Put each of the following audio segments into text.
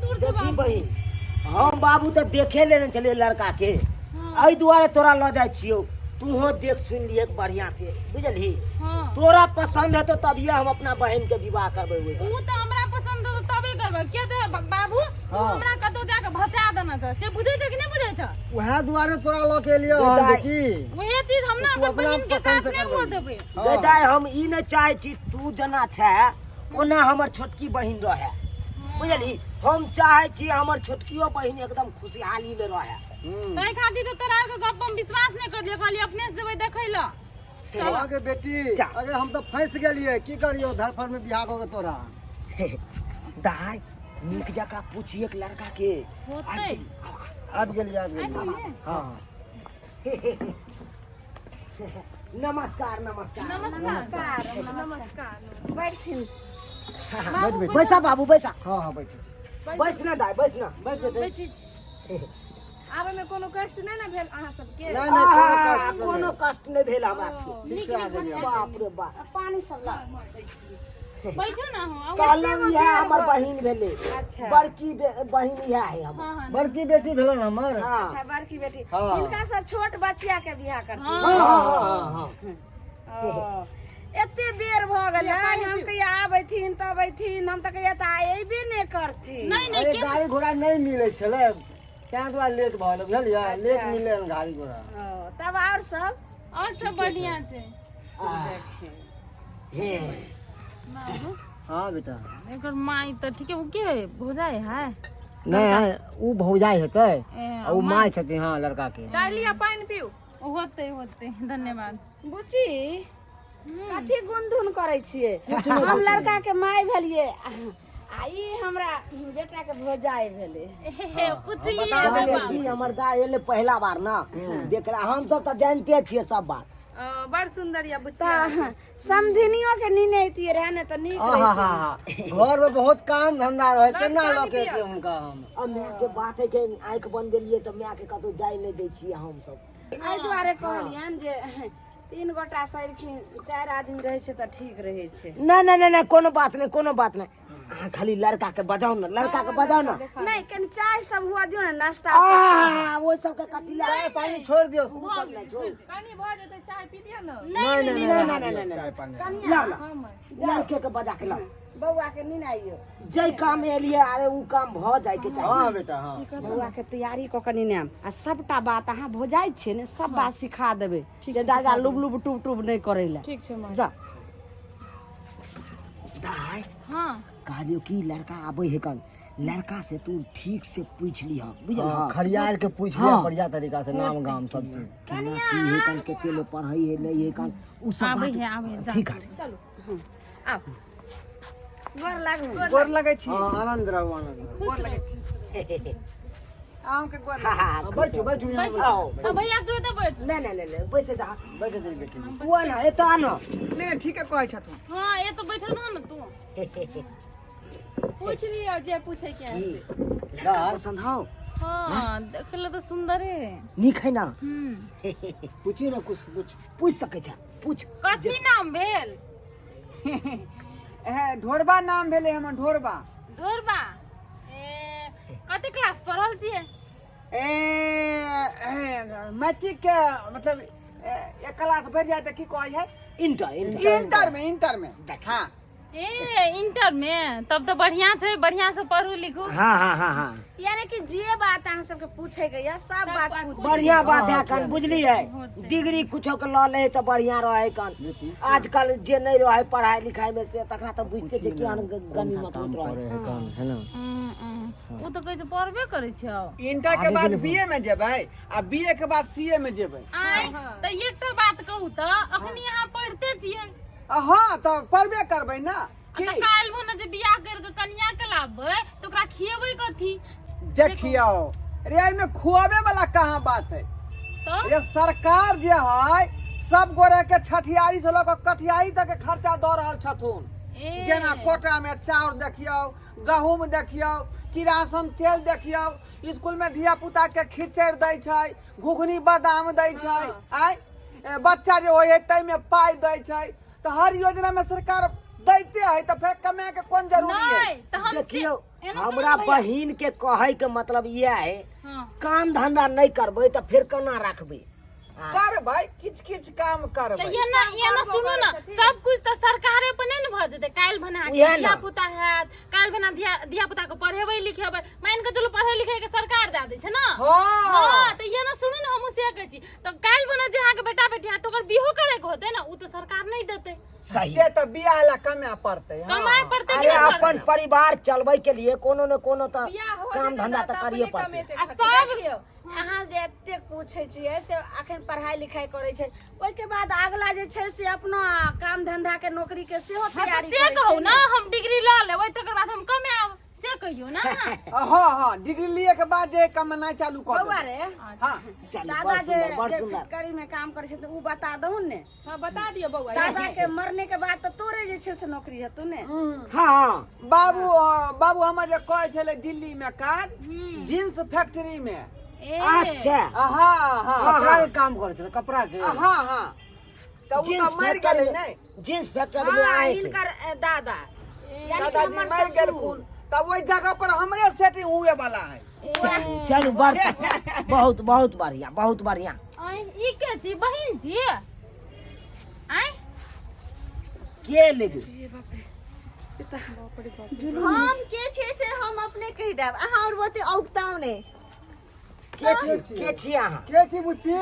दूर छै देखी बाबू बहिन, हम बाबू तऽ देखे लेने छलियै लड़का के, एहि दुआरे तोरा लऽ जाइ छियौ, तूहो देख सुनि लिहे बढ़िया से, बुझलही? हाँ। तोरा पसंद हेतौ तभिए हम अपना बहिन के विवाह करबै ओहि उ तऽ हमरा पसंद हेतौ तबे करबै। के ते बाबू, तू हमरा कतौ जाके भसा देना छ, से बुझै छ कि नहि बुझै छ? उएह दुआरे तोरा लऽ के एलियौ हन दाइ। बेटी। उहे चीज हम ना तू अपन अपना बहिन के पसंद साथ से नहि करबै। हुअ देबै। हाँ। दाइ, हम ई नहि चाहै छी तू जेना छै ओना हमर छोटकी बहिन रहे, बुझलही? हम चाहै छी हमर छोटकियो बहिन एकदम खुशहाली में रहे। ताहि खातिर तऽ तोरा आरके गप हम विश्वास नहि करलियै, कहलियै अपने से जेबै देखै लए। हाँ गे बेटी, जा। अरे हम तऽ फंसि गेलियै, की करियौ धरफड़ में बियाह कऽ के तोरा। दाइ, नीक जकाँ पूछिए लड़का के। होतै। आबि गेलियै, आबि गेलियै। हाँ। नमस्कार, नमस्कार। नमस्कार। नमस्कार, बैठथिन। बाबू। बैसा बाबू, बैसा। हाँ हाँ, बैठ। बैस ना दाइ, बैस ना। बैठ बेटी। बैठी। आबे में कोनो कष्ट नहि ने भेल अहाँ सबके? नहि नहि, कोनो आहा, कष्ट नहि कोनो भेल। कष्ट नहि भेल हमरा सबके। ठीक से आ गेलियै। बाप रे बाप। पानी सब ला। बैठो ना हो आउ। कहलहुँ इएह हमर बहिन भेलै। अच्छा। बड़की बहिन इएह है हमर। हाँ हाँ। बड़की बेटी भेलन हमर। हाँ। अच्छा, बड़की बेटी। हाँ। हिनका से छोट बचिया के बियाह करती? हाँ। हाँ हाँ हाँ हाँ। ओ, एते बेर भऽ गेलै, हम कहिया आबैथिन तब अयथिन, हम तऽ कहिया तऽ अयबे नहि करथिन। नहि नहि। अरे गाड़ी घोड़ा नहि मिलै छलै, ताहि दुआरे लेट भऽ गेलै, बुझलियै? लेट मिललै हन गाड़ी घोड़ा। ओ, तब आओर सब? और सब बढ़िया छै। हे। बाबू। हाँ बेटा। एकर माई तऽ ठीके, ओ के है, भौजाई है? नहि, ओ भौजाई हेतै। ए, आ ओ माय छथिन, हाँ, लड़का के। दालि आ पानि पीउ। होतै होतै, धन्यवाद। बुच्ची, कथी गुनधुन करै छियै? हम लड़का के माय भेलियै आ ई हमरा बेटा के भौजाई भेलै। हे, पुछलियै। कहलियै की हमर दाय एलै पहिला बार ना देखला, हम सब तऽ जानते छियै सब बात। बड़ सुंदर या बुच्ची। समधिनियो के नीने अइतियै रहे ने तऽ नीक। आहा हा हा, घर में बहुत काम धंधा रहे, केना लऽ के एतियै हुनका हम? आ माय के बात है के आँखि बनबेलियै तऽ माय के कतौ जाय नहि दै छियै हम सब। एहि दुआरे कहलियनि जे तीन गोटा सैरखिन, चारि आदमी रहै छै तऽ ठीक रहै छै। नहि नहि नहि नहि, कोनो बात नहि, कोनो बात नहि। अहाँ खाली लड़का के बजाउ ने, लड़का के बजाउ ने। नहि, कनि चाय सब हुआ दियौ ने, नाश्ता सब। आहा, ओहि सबके कथी लए? चाय पानी छोड़ दियौ। ओ सब नहि छोड़। कनि भऽ जेतै, चाय पी लिअ ने। नहीं नहीं। नहीं, नहीं, नहीं, नहीं। चाय पानी। लाओ लाओ, लड़के के बजा के लाओ। बौआ के नीन आइयो। जै काम एलियै, अरे उ काम भऽ जाय के चाही। हाँ बेटा, हाँ। बौआ के तैयारी कऽ के नेने आयब आ सबटा बात, अहाँ भौजाइ छियै ने, सब बात सिखा देबै जे दादा लुब लुब टुब टुब नहि करै लए। ठीक छै माँ। जा। दाय। हाँ। कहलियौ कि लड़का आबै है कन, लड़का से तू ठीक से पूछ लिह, बुझल? हाँ, खरियार के पूछ लिया बढ़िया तरीका से, नाम गाम सब चीज। केना की है कन, कते लोग पढ़ै है नहीं है कन, उ सब आबै बात है, आबै है, जा। ठीक है। चलू, आउ, गोर लागू। गोर लगै छी। हाँ, आनंद रहू, आनंद रहू। गोर लगै छी अहूँके, गोर। हाँ हाँ। बैठू बैठू यहाँ बैठू। आओ। आ भैया, तू एतऽ बैठ। नहीं नहीं नहीं नहीं, बैसे जा। बैठ दे बेटी। तू आ ना, एतऽ आ ना। नहि नहि, ठीके कहै छथुन। हाँ, एतऽ बैठल रह ने तू। पूछ लियौ जे पूछे के है। की लड़का पसंद हो? हाँ, देखे ला तऽ सुंदरे है। नीक है ना? हम्म। पूछी ना कुछ कुछ। पूछ सकै छै, पूछ। कथी नाम भेल? हे, ढोरबा नाम भेलै हमर, ढोरबा। ढोरबा। ए, कते क्लास पढ़ल छियै? ए, ए, मैट्रिक के मतलब ए, एक क्लास बढ़ि जाय तऽ की कहै है? Inter, inter. इंटर में, इंटर में, हाँ। ए, इंटर में, तब तऽ बढ़िया छै, बढ़िया से पढ़ू लिखू। हाँ हाँ हाँ हाँ। यानी कि जे बात अहाँ सबके पूछे के यऽ सब बात पूछ। बढ़िया बात है कन, बुझलियै? डिग्री कुछो के लऽ ले तऽ बढ़िया रहे कन। आजकल जे नहीं रहे पढ़ाई लिखाई में से तकरा तऽ बुझते छै केहन गनीमत होइत रहे। करे है काम है ना? ओ तऽ कहै छै पढ़बे करै छै। इंटर के बाद बीए में जेबै आ बीए के बाद सीए में जेबै। आय, तऽ एकटा बात कहू तऽ, अखनी अहाँ पढ़िते छियै? आ हँ, तऽ पढ़बे करबै ने। आ की तऽ काल्हि भने जे बियाह करि कऽ कनिया के लाबबै तऽ ओकरा खियेबै कथी? देखियौ रे, एहिमे खुआबे वाला कहाँ बात है? तऽ रे, सरकार जे है सब गोरे के छठियारी से लऽ कऽ कठियारी तक के खर्चा दऽ रहल छथुन। ए। जेना कोटा में चाउर देखियौ, गहूम देखियौ, किरासन तेल देखियौ, स्कूल में धिया पुता के खिचड़ दै छै, घुघनी बादाम दै छै, आय ए, बच्चा जे होइ है ताहिमे पाइ दै छै, तऽ हर योजना में सरकार दैते है तऽ फेर कमाए के कोन जरूरी है। नहीं तऽ हम से- देखियौ एना सुनू हमरा भैया। बहिन के कहै के मतलब इएह है, हाँ। काम धंधा नहीं करबै तऽ फेर केना रखबै? हाँ। करबै, किछु किछु काम करबै। तऽ एना एना सुनू ने, सब कुछ तऽ सरकारे पर नहि ने भऽ जेतै। काल्हि भने अहाँके उएह ने। धिया पुता हैत, काल्हि भने धिया धिया पुता के पढ़ेबै लिखेबै, मानि कऽ चलू पढ़ै लिखै के सरकार दए दै छै ने। हाँ। हाँ, तऽ एना सुनू ने, हमहूँ से कहै छी, तऽ काल्हि भने जे अहाँके बेटा बेटी हैत तऽ ओकर बिहो करे के होतै ने, ओ तऽ सरकार नहि देतै। सही। से तऽ बियाह ला कमाए पड़तै। हाँ। कमाए पड़तै कि अरे नहि अपन पड़तै? परिवार चलबै के लिए कोनो ने कोनो तऽ बियाह हो काम जेतै धंधा ने तऽ तऽ करिए अपने पड़तै। कमेतै आ खतै। सब देखियौ, अहाँ जे एतेक पूछै छियै से अखन पढ़ाइ लिखाइ करै छै, ओहिके बाद अगला जे छै से अपना काम धंधा के नौकरी के सेहो हाँ, तऽ तैयारी से करै कहू छै ने, हम डिग्री लऽ लेबै तकर बाद हम कमायब, से कहियौ ने। हाँ हाँ, डिग्री लिए के बाद जे कमेनाइ चालू कऽ बौआ देबै। रे, हाँ। चलू, दादा बड़ जे सुंदर, बड़ जे सुंदर। फैक्ट्री में काम करै छै तऽ उ बता दहुन ने। हाँ, बता दियौ बौआ। दादा के मरने के बाद तऽ तोरे जे छै से नौकरी हेतौ ने। हाँ। बाबू, बाबू हमर जे कहै छलै दिल्ली में काज, जींस फैक्ट्री में। ए। अच्छा। हाँ हाँ। कपड़ा के काम करै छलै, कपड़ा के। हाँ हाँ, तऽ उ जींस तऽ मरि फैक्ट्री गेलै में- नहि? जींस फैक्ट्री में हाँ, आए थे हिनकर दादा, यानी कि दादाजी हमर मरि ससुर। गेलखुन तऽ ओहि जगह पर हमरे सेटिंग हुए वाला है। चलू, बड़ बहुत बहुत बढ़िया, बहुत बढ़िया। आँय, ई के छी? बहिन छी? आँय। के लेगी? हम के छियै से हम अपने कहि देब, अहाँ और ओते औगताउ नहि। के छी? के छी अहाँ? के छी बुच्ची?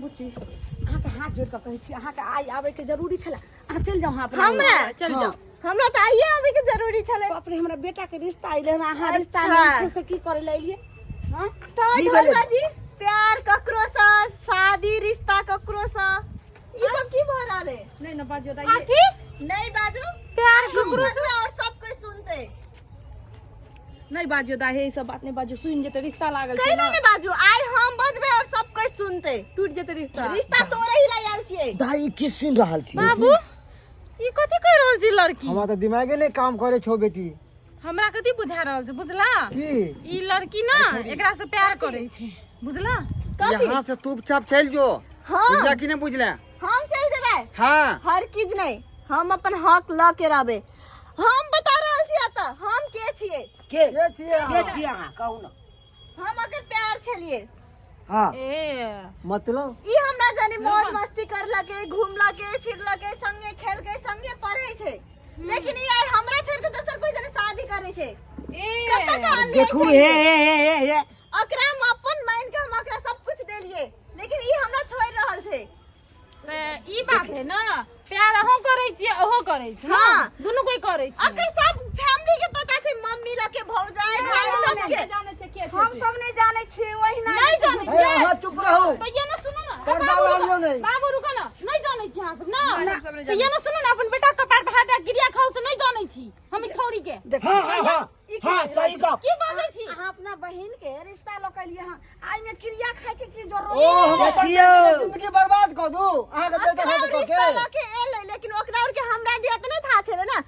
बुच्ची, अहाँके हाथ जोड़ कऽ कहै छी, अहाँके आइ आबैके जरूरी छलै, अहाँ चलि जाउ। अहाँ अपना हमरा? चलि जाउ। हमरा तऽ आइए आबैके जरूरी छलै। बाप रे, हमरा बेटा के रिश्ता अइले हन, अहाँ रिश्ता अच्छा। मे छै से की करै लए एलियै? हाँ? तऽ की भेलै? ढोलबा जी, प्यार ककरो सँ, शादी रिश्ता ककरो सँ, ई सब की भऽ रहल है? नहीं ना बाजियो दाई। कथी? नहीं बाजू। प्यार हम ककरो बजबै और सब कोई सुनते। नहीं बाजियो दाई, हे ई सब बात नहीं बाजियो, सुनि जेतै, रिश्ता लागल छै कैला ने। नहीं बाजू? आइ हम बजबै और सब कोई सुनते, टूटि जेतै रिश्ता। रिश्ता तोड़े ही ला आयल छियै। दाई, की सुनि रहल छी? बाबू, ई कथी कहि रहल छी लड़की? हमरा तऽ दिमागे नहि काम करे छौ बेटी। हमरा कथी बुझा रहल छै बुझला? की? ई लड़की ना एकरा से प्यार करै छै, बुझला? यहाँ से चुपचाप चलि जो। हाँ। बुझला कि नहि बुझला? हम चलि जेबै? हाँ। हर किज नहीं, हम अपन हक ल के रहबै। हम बता रहल छी एतऽ हम के छियै। के? के छियै अहाँ? के छियै अहाँ, कहू ने। हम अकर प्यार छलियै। हाँ। ए। मतलब? ई हमरा जाने मौज मस्ती करलके, घूमलके, फिरलके, संगे खेलके, संगे पढ़े छै, लेकिन ई आइ हमरा छोड़ के दोसर कोई जने शादी करे छै। ए। कतऽ के अन्याय देखू छै। हे हे हे हे हे। ओकरा हम अपन मान के हम ओकरा सब कुछ देलिए, लेकिन ई हमरा छोड़ रहल छै। तऽ ई बात है ना, प्यार अहूँ करै छियै, अहूँ करै छी ना? हाँ। दुनू कोई करै छी। अकर सब फैमिली के पता छै, मम्मी लके, भौजाई, भाई सबके। जानै छै के छै हम से। सब नहि जानै छियै, ओहिना नहीं जे छै जानै हे, छियै। अहाँ चुप रहू। तऽ ये ना सुनू ना, पर्दा बाबू लाबियौ रुको, नहि। बाबू रुको ना, नहीं जानै छी अहाँ सब ना। हम सब नहि तऽ ये ना सुनू ना, अपन बेटा कपार पर हाथ दए क्रिया खाउ से नहीं जानै छी हम ई छौड़ी के। हाँ हाँ हाँ हाँ, सही गप। की बाजै छी? अहाँ अपना बहिन के रिश्ता लऽ के एलियै हँ, आइ मे क्रिया खाय के की जरूरत ओ छै? हम अपन देखियौ। बेटी के जिंदगी बर्बाद कऽ दू अहाँके बेटा ओकरा साथ कऽ रिश्ता के? लऽ के एलै, लेकिन ओकरा और के हमरा दिया तऽ नहि था छलै ना।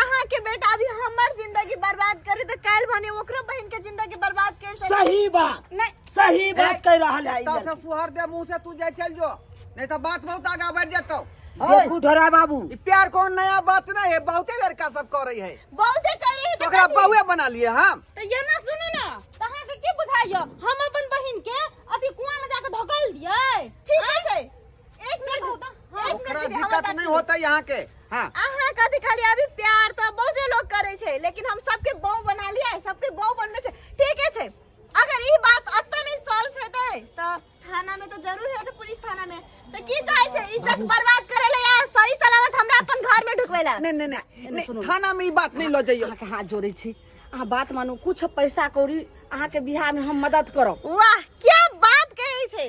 अहाँ के बेटा अभी हमर जिंदगी बर्बाद करे तऽ काल्हि भने ओकरो बहिन के जिंदगी बर्बाद कर सकै। सही बात। नहीं। सही बात कह रहल है ई एतऽ से लड़की। सुहर दे मुंह से, तू जाय चल जो, नहीं तो बात बहुत आगा बढ़ जेतौ। देखू ढोरा बाबू, ई प्यार कोन नया बात नहीं है, बहुते लड़का सब करे है। बहुते करे है तो ओकरा बहुए बना लिए हम। तऽ ये ना सुनू ना, तऽ अहाँके की बुझाइया, हम अपन बहिन के अथी कुआं में जाके धकेल दियै? ठीक छै, एक से मिनट, कहू तऽ, हाँ। एक ओकरा मिनट दीदी, हमर दिक्कत बात नहीं सुनू। होता यहाँ के। हाँ। अहाँ कथी खाली अभी प्यार तऽ बहुते लोग करे छै, लेकिन हम सबके बहु बना लिया, सबके बहु बनबे छै। ठीके छै, अगर ई बात अतऽ नहीं सॉल्व हेतै तऽ थाना में तो जरूर हेतै, पुलिस थाना में। तऽ की चाहै छै, इज्जत बर्बाद करे ला या सही सलामत हमरा अपन घर में ढुकबै ला? नहीं नहीं नहीं नहीं, थाना में ई बात नहीं ल जइयो। अहाँके हाथ जोड़ै छी, अहाँ बात मानू, कुछ पैसा कौड़ी अहाँके बियाह में हम मदद करब। वाह, क्या बात कहै छै,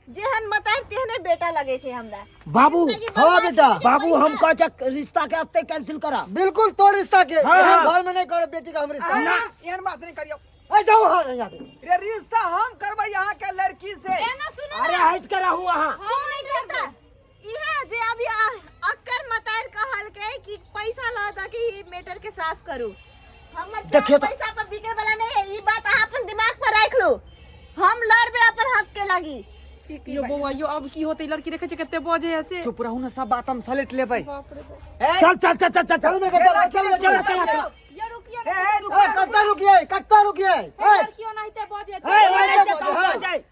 जेहन मतार तेहने बेटा लगे छै हमरा। बाबू। जिंदगी हाँ बर्बाद बेटा। करके बाबू, हम पैसा। कहै छै रिश्ता के एते कैंसिल करा। बिल्कुल, तोर रिश्ता के हाँ, एहन हाँ। घर में नहीं करो बेटी का हम रिश्ता। ना, एहन बात नहीं करियो। ए जाओ, हाँ, यहाँ से। रे, रिश्ता हम करबै यहाँ के लड़की से। एना सुनू अरे ना, हट के रहू अहाँ। हम नहीं करबै। इहे जे अभी अक्कर मतार कहलकै कि पैसा ल दऽ के ई मैटर के साफ करू। हमर प्यार देखियौ तऽ- पैसा पर बिके वाला नहीं है, ई बात अहाँ अपन दिमाग पर राख लू। हम लड़बे अपन हक के लागी। यो बौआ यो, अब की होतै? लड़की देखै छै कते बजै है से। चुप रहू ने, सब बात हम सलेट लेबै। बाप रे बाप। ए, चल चल चल चल चल। चल बेटा, चल चल चल। चल चल। यो रुकियो। ए, ए, रुको। ए, कत्ता रुकिए, कत्ता रुकिए? हे, लड़की ओनाहिते बजै ए, छै। ए, ए, ए, ए, ए,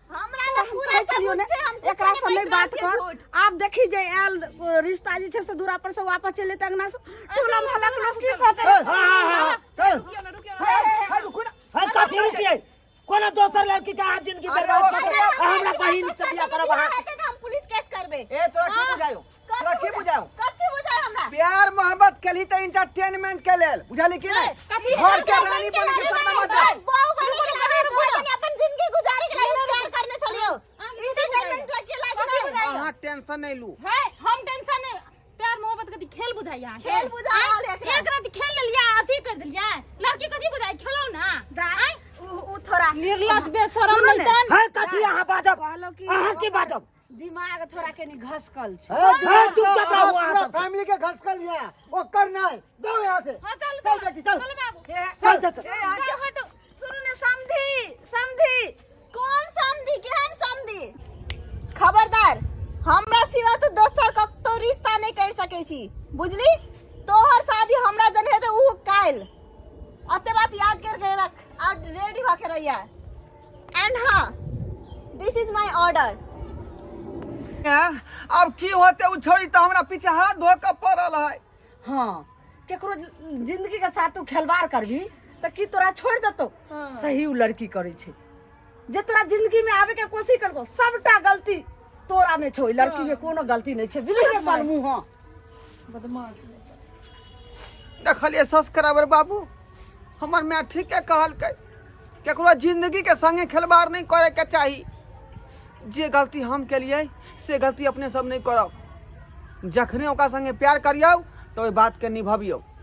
हमरा लग पूरा चलियो सबूत ने, छै, हम कुछो एकरा नहि से नहि बाजि रहल बात छियै कर। झूठ। आब देखी जे आयल रिश्ता जे छै से दूरा पर से वापस चलि एतै अंगना से, टोला मोहल्ला के लोग की कहतै? चल। रुकियो ने, रुकियो ने। हे, हे, रुकू ने। है कथी रुकिए? कोनो दोसर लड़की के अहाँ जिंदगी अरे बर्बाद वो कऽ ककरो- देब, आ हमरा बहिन से बियाह करब अहाँ? हेतै तऽ हम पुलिस केस करबै। ए, तोरा की बुझायो? तोरा की बुझायो? कथी बुझायो हमरा? प्यार मोहब्बत केली तऽ इंटरटेनमेंट के लेल, बुझली कि नहि? कथी? घर के रानी बने के सपना मत देख। बहु बने के लागे, तोरा तनी अपन जिंदगी गुजारे के लागे प्यार करने छलियो। इंटरटेनमेंट लगे लागे नहीं। अहाँ टेंशन नहीं लू। है, हम टेंशन नहीं। प्यार मोहब्बत कथी खेल बुझाई अहाँ? खेल बुझा रहल है एकरा। एक रात खेल लेलियै, अथी कर देलियै। लड़की कथी बुझाई? खेलौ ना। दाइ, उ थोड़ा निर्लज बेशरम। सुनू नहीं ने। तन है कथी अहाँ बाजब? कहलहुँ कि अहाँ की बाजब? दिमाग थोड़ा कनी घसकल छै। है चुप कर रहू अहाँ पूरा सब। फैमिली के घसकल लिया ओकर नहीं, जाओ यहाँ से। हाँ, चल। चल बेटी, चल। चल बाबू। ए, चल चल चल। ए, अहाँ चल, हटो। सुनू ने समधी, समधी। कोन समधी? केहन समधी? खबरदार, हमरा सिवा तू दोसर कतौ रिश्ता नहीं कर सकै छी, बुझली? तोहर शादी हमरा जन हेतै, ऊ काल्हि। अते बात याद करके रख और रेडी भऽ के रहिया। एंड हाँ, दिस is my order. हैं? अब की होते? उ छोड़ी तऽ हमरा पीछे हाथ धो के पड़ल है। हाँ, केकरो जिंदगी के साथ तू खेलवाड़ करबी तऽ की तोरा छोड़ि देतौ? सही उ लड़की करै छै जे तोरा जिंदगी में आवे के कोशिश करबो। सबटा गलती तोरा में छौ, लड़की में कोनो गलती नहीं छै। बुझलियै अपन मुँह? हाँ। बदमाश। देखलियै सब्सक्राइबर बाबू, हमर माय ठीके कहलकै, केकरो जिंदगी के संगे खेलबाड़ नहीं करे के चाही। जे गलती हम केलियै से गलती अपने सब नहीं करब। जखने ओकरा संगे प्यार करियौ तऽ ओहि बातके निभबियौ।